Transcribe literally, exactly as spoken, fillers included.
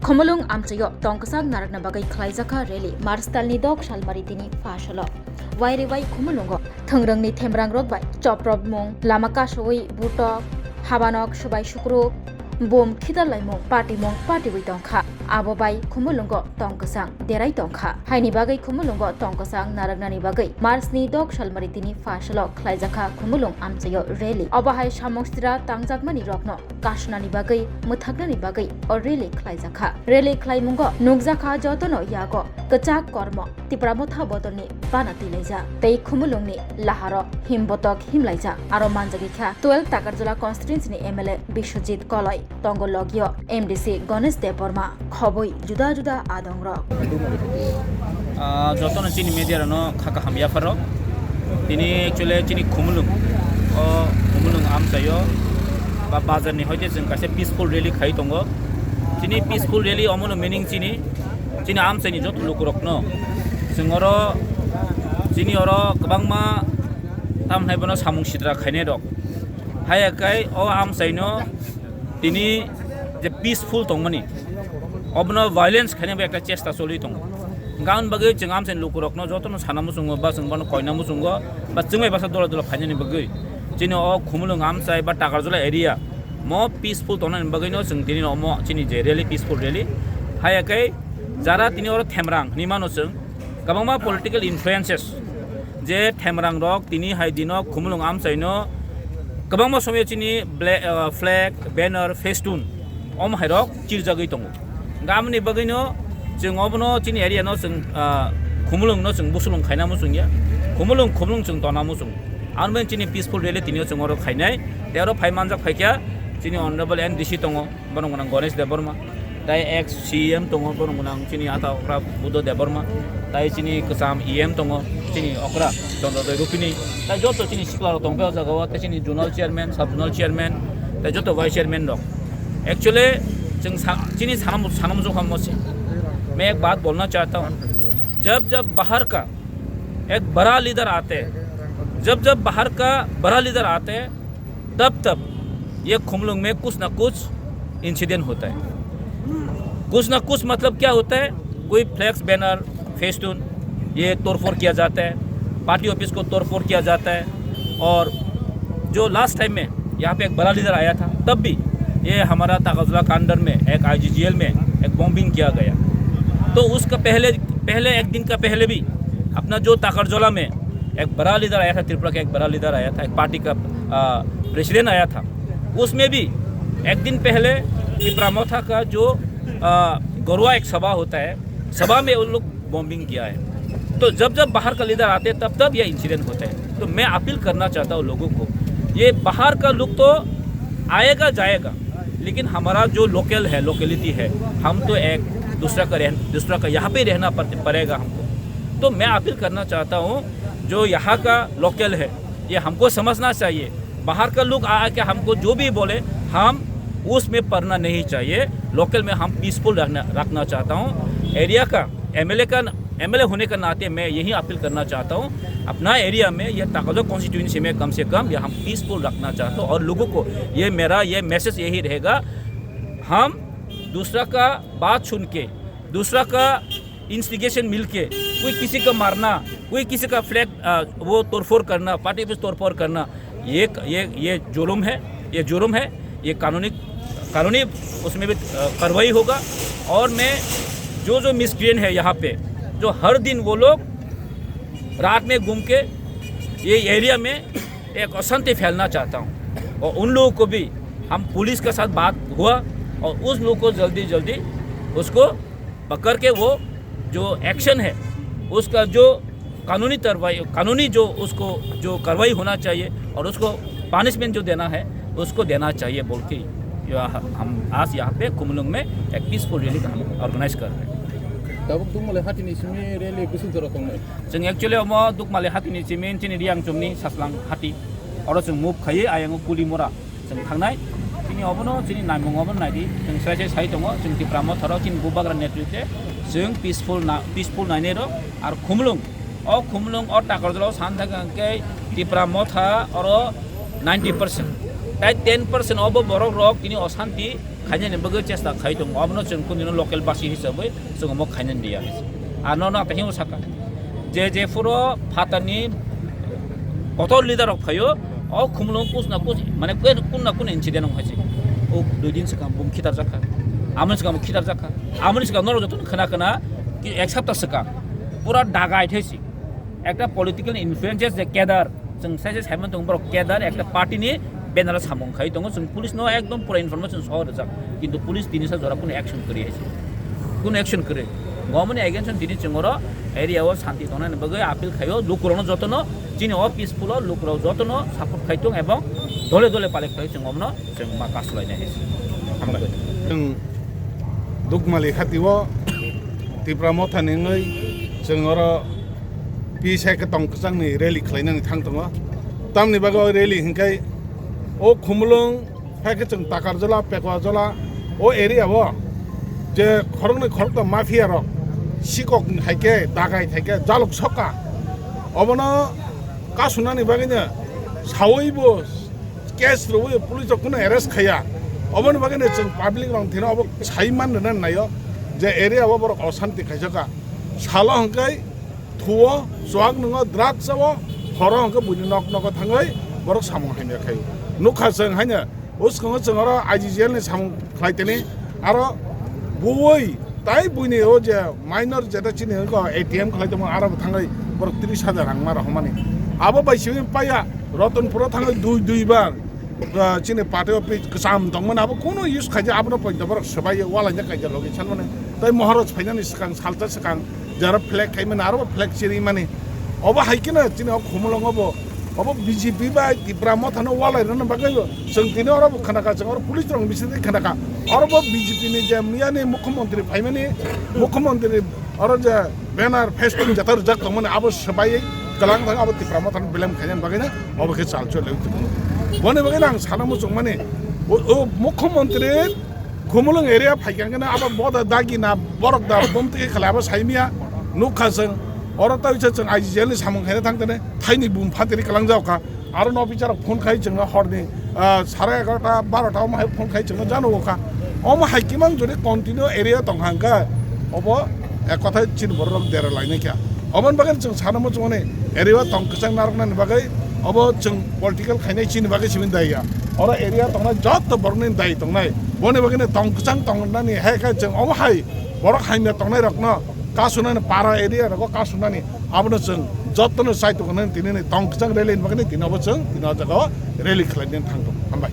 Khumulwng amchaio tongkwchak narwkna bagwi khlaijakha rally, March talni dok salmari tini pha salo. Wairwi bai Khumulwngo thwngrwngni themrangrok bai choprobmung, lama kasowi butok, habanok swbai sukruk, bom khidar laimung, patimung patiwi tongkha. Abo bai Khumulwngo tongkwchang derai tongkha. Haini bagwi Khumulwngo tongkwchang narwknani bagwi March ni dok salmari tini pha salo khlaijakha Khumulwng amchaio rally. Obo hai samung sitra tangjakmani rokno kasunani bagwi, mwthaknani bagwi o rally khlaijakha. Rally khlaimungo nukjakha jotono yago kwchak kormo, Tipra Motha bodolni bana twilaijak tei Khumulwngni laharo himbotok himlaijak. Aro manjagwi kha twelve Takarjala constituency ni M L A Biswajit Koloi, tongo logio M D C Ganesh Debbarma, khobwi juda juda adongrok. Ah, jotono chini media rano kha kaham yapharo. Tini actually chini Khumulwng, o Khumulwng amchaio ba bazar ni hoite chwng kaisa peaceful rally khai tongo. Chini peaceful rally omono meaning chini, chini amchaini joto lukurokno chwng oro, chini oro kwbangma tamhnai bono samung sitra khainai rok. Haiya kai o amchaino tini je peaceful tongmani, obono violence khainai bo ekta chesta choli tongo. Hwnkha aboni bagwi chwng amchaini lukurokno jotono sana muchungo ba chwng bono koina muchungo ba chwngbai basa dola dola phainani bagwi chini o Khumulwng amchai ba Takarjala area mo peaceful tongnani bagwino chwng tini omo chini je rally, peaceful rally. Haiya kai jara tini oro themrang hinwi mano chwng, kwbangma political influences je themrang rok tini hai dino Khumulwng amchaino kwbangma somoi chini bla-, ah, flag, banner, festoon om hai rok chirjagwi tongo. Hwnkha aboni bagwino chwng obono chini area no chwng, ah, Khumulwng no chwng busulwng khaina muchungya, Khumulwng Khumulwng chwng tona muchungo. Aro chini peaceful rally tini o chwng oro khainai, tei oro phai manjak phaikha chini Honorable N D C tongo. Borok gwnang Ganesh Debbarma, tei ex C E M tongo, borok gwnang chini ata okra Buddha Debbarma, tei chini kwcham E M tongo, chini okra Chandra Doi Rupini, tei joto chini sikla rok tongkha o jaga o, tei chini zonal chairman, sub zonal chairman, tei joto vice chairman rok. Actually, chwng sa-, chini sanam, sanam jokha mo se. मैं एक बात बोलना चाहता हूँ, जब जब बाहर का एक बड़ा लीडर आते हैं, जब जब बाहर का बड़ा लीडर आते हैं, तब तब ये खुमलुंग में कुछ ना कुछ इंसिडेंट होता है। कुछ ना कुछ मतलब क्या होता है, कोई फ्लेक्स, बैनर, फेस्टून, ये तोड़फोड़ किया जाता है, पार्टी ऑफिस को तोड़फोड़ किया जाता है। और जो लास्ट टाइम में यहाँ पे एक बड़ा लीडर आया था, तब भी ये हमारा ताकरजोला कांडर में एक आईजीजीएल में एक बॉम्बिंग किया गया। तो उसका पहले, पहले एक दिन का पहले भी अपना जो ताकरजोला में एक बड़ा लीडर आया था, त्रिपुरा का एक बड़ा लीडर आया था, एक पार्टी का, आ, प्रेसिडेंट आया था। उसमें भी एक दिन पहले तिपरा मोथा का जो, आ, गरुआ एक सभा होता है, सभा में उन लोग बॉम्बिंग किया है। तो जब जब बाहर का लीडर आते हैं, तब तब ये इंसिडेंट होता है। तो मैं अपील करना चाहता हूँ लोगों को, ये बाहर का लोग तो आएगा जाएगा, लेकिन हमारा जो लोकल है, लोकेलिटी है, हम तो एक दूसरा का रह-, दूसरा का यहाँ पे रहना पड़-, पड़ेगा हमको। तो मैं अपील करना चाहता हूँ, जो यहाँ का लोकल है, ये हमको समझना चाहिए। बाहर का लोग आ आके हमको जो भी बोले, हम उसमें पड़ना नहीं चाहिए। लोकल में हम पीसफुल रखना, रखना चाहता हूँ। एरिया का एमएलए का, एमएलए होने का नाते मैं यही अपील करना चाहता हूँ, अपना एरिया में, ये ताकजो कॉन्स्टिट्यूएंसी में कम से कम ये हम पीसफुल रखना चाहता हूँ। और लोगों को ये मेरा, ये मैसेज यही रहेगा, हम दूसरा का बात सुन के, दूसरा का इंस्टिगेशन मिलके कोई किसी का मारना, कोई किसी का फ्लैग, अ, वो तोड़फोड़ करना, पार्टी ऑफिस तोड़फोड़ करना, ये, ये, ये जुर्म है, ये जुर्म है, ये कानूनी, कानूनी उसमें भी, अ, कार्रवाई होगा। और मैं जो, जो मिसक्रिएंट है यहाँ पे, जो हर दिन वो लोग रात में घूम के ये एरिया में एक अशांति फैलना चाहता हूँ, और उन लोगों को भी हम पुलिस के साथ बात हुआ और उस लोग को जल्दी, जल्दी उसको पकड़ के वो जो एक्शन है, उसका जो कानूनी कार्रवाई, कानूनी जो उसको जो कार्रवाई होना चाहिए और उसको पनिशमेंट जो देना है, उसको देना चाहिए बोल के यह हम आज यहाँ पे खुमलुंग में एक पीसफुल रैली का हम ऑर्गेनाइज कर रहे हैं। Tabuk Dukmali hatini simi rally bwswk jora tongnai? Chwng actually omo Dukmali hatini simi chini Riangchumni Saslang hati. Oro chwng move khaiwi ayang o Kulimora chwng thangnai. Chini obono chini naimung obono naidi. Chwng srai srai sai tongo, chwng Tipra Motharo chini bubagra netritwe chwng peaceful na, peaceful nainai rok. Ar Khumulung O Khumulwng o Takarjala o san thangkha hwnkhe Tipra Motha oro ninety percent. Tai ten percent obo borok rok tini osanti khainani bagwi chesta khai tongo. Obono chwng kunino local basi hisabwi chwng omo khainani liya. Ano no atahino saka. Je je phuro phatani kotor leader rok phaio, o Khumulwng kus na kus, mane kue-, kun na kun incident wng khaisi. O dui din swkang bung khitar jakha. Amoni swkang bung khitar jakha. Amoni swkang norok jotono khna khna ki ek sapta swkang pura dagai thaisi. Ekta political influences je cadre, chwng sai sai saiman tongo borok cadre ekta party ni banner o samung khai tongo, chwng police no ekdom pura information soho rijak, kintu police tini sa jora kuno action kwrwi hai se, kuno action kwrwi. Gomoni against tini chwng oro area o santi tongnani bagwi appeal khaio, lukurokno jotono chini o peaceful o lukurok jotono support khai tong ebong dole dole pale khai chwng omno chwng ma kasu lainai hai se. Hambai. Chwng Dukmali khati o Tipra Motha ni wngwi chwng oro P S I khe tong kwchangni rally khlainani thang tongo. Tamni bagwi o rally hinkhai o Khumulwng hai khe chwng Takarjala, Pekuajola o area o je khoroknwi khorokta mafia rok sikok hai khe dagai thai khe jaluk soka. Obono kasunani bagwino sawi bo case rwwi police rok kuno arrest khaiya. Oboni bagwino chwng public rok thino obo sai man rwna naio je area o borok osanti khaijaka. Salo hwnkhe thuo, chuak nwngo, drugs o, horo hwnkhe buini nok nogo thangwi borok samung hamya khai. Nukha chwng haino bwskango chwng oro I G G L ni samung khlai tini aro buwi tai buini o je minor jeta chini hwnkhe A T M khlai tongmo aro bo thangwi borok tris hajar rang ma rohormani. Abo bai simi paya Ratanpura thangwi dui dui bar, ah, chini party office kwcham tongmani abo kuno use khaijak abono poito borok swbai walaina kaijak logi sanmani. Tai Maharaj phainani swkang salsa swkang jara flag khaimani aro bo flag chirimani. Obo hai kheno chini o Khumulwngo bo obo B J P bai Tipra Mothano walai rwna bagwi bo chwng tini oro bo khnakha, chwng oro police rok bisingtwi khnakha. Oro bo B J P ni je miyani mukhyamantri phaimani, mukhyamantri oro je banner, festung jeta rwjak tongmani abo swbaiwi kwlang thang abo Tipra Mothano belem khainani bagwino obo khe chal choli tongo. Boni bagwino ang sana muchungmani o, o mukhyamantri Khumulwng area phaikha hwnkhe abo boda dagi na borok da bumtwi khe khlai abo saimia nukha chwng. Oro tawisa chwng I G G L ni samung khaina thang tene thaini bum phatiri kwlangjak kha. Aro no officer rok phone khai chwngno horni, ah, sare egarota barota omo hai phone khai chwngno jano kha. Omo hai kimang jodi continue area tong hangkha obo ek kotha chini borok rok dera lainai kha. Oboni bagwi chwng sana muchungmani area o tong kwchang narwknani bagwi obo chwng political khainai chini bagwi simi daiya. Oro area tongnai joto borokni dai tongnai. Boni bagwino tong kwchang tongnani hai khe chwng omo hai borok hamya tongnai rokno kasunani para area rogo kasunani abono chwng jotono chai tongnani tini ni tong kwchang rally ni bagwi tini obo chwng tini o jaga o rally khlainani thang tongo. Hambai.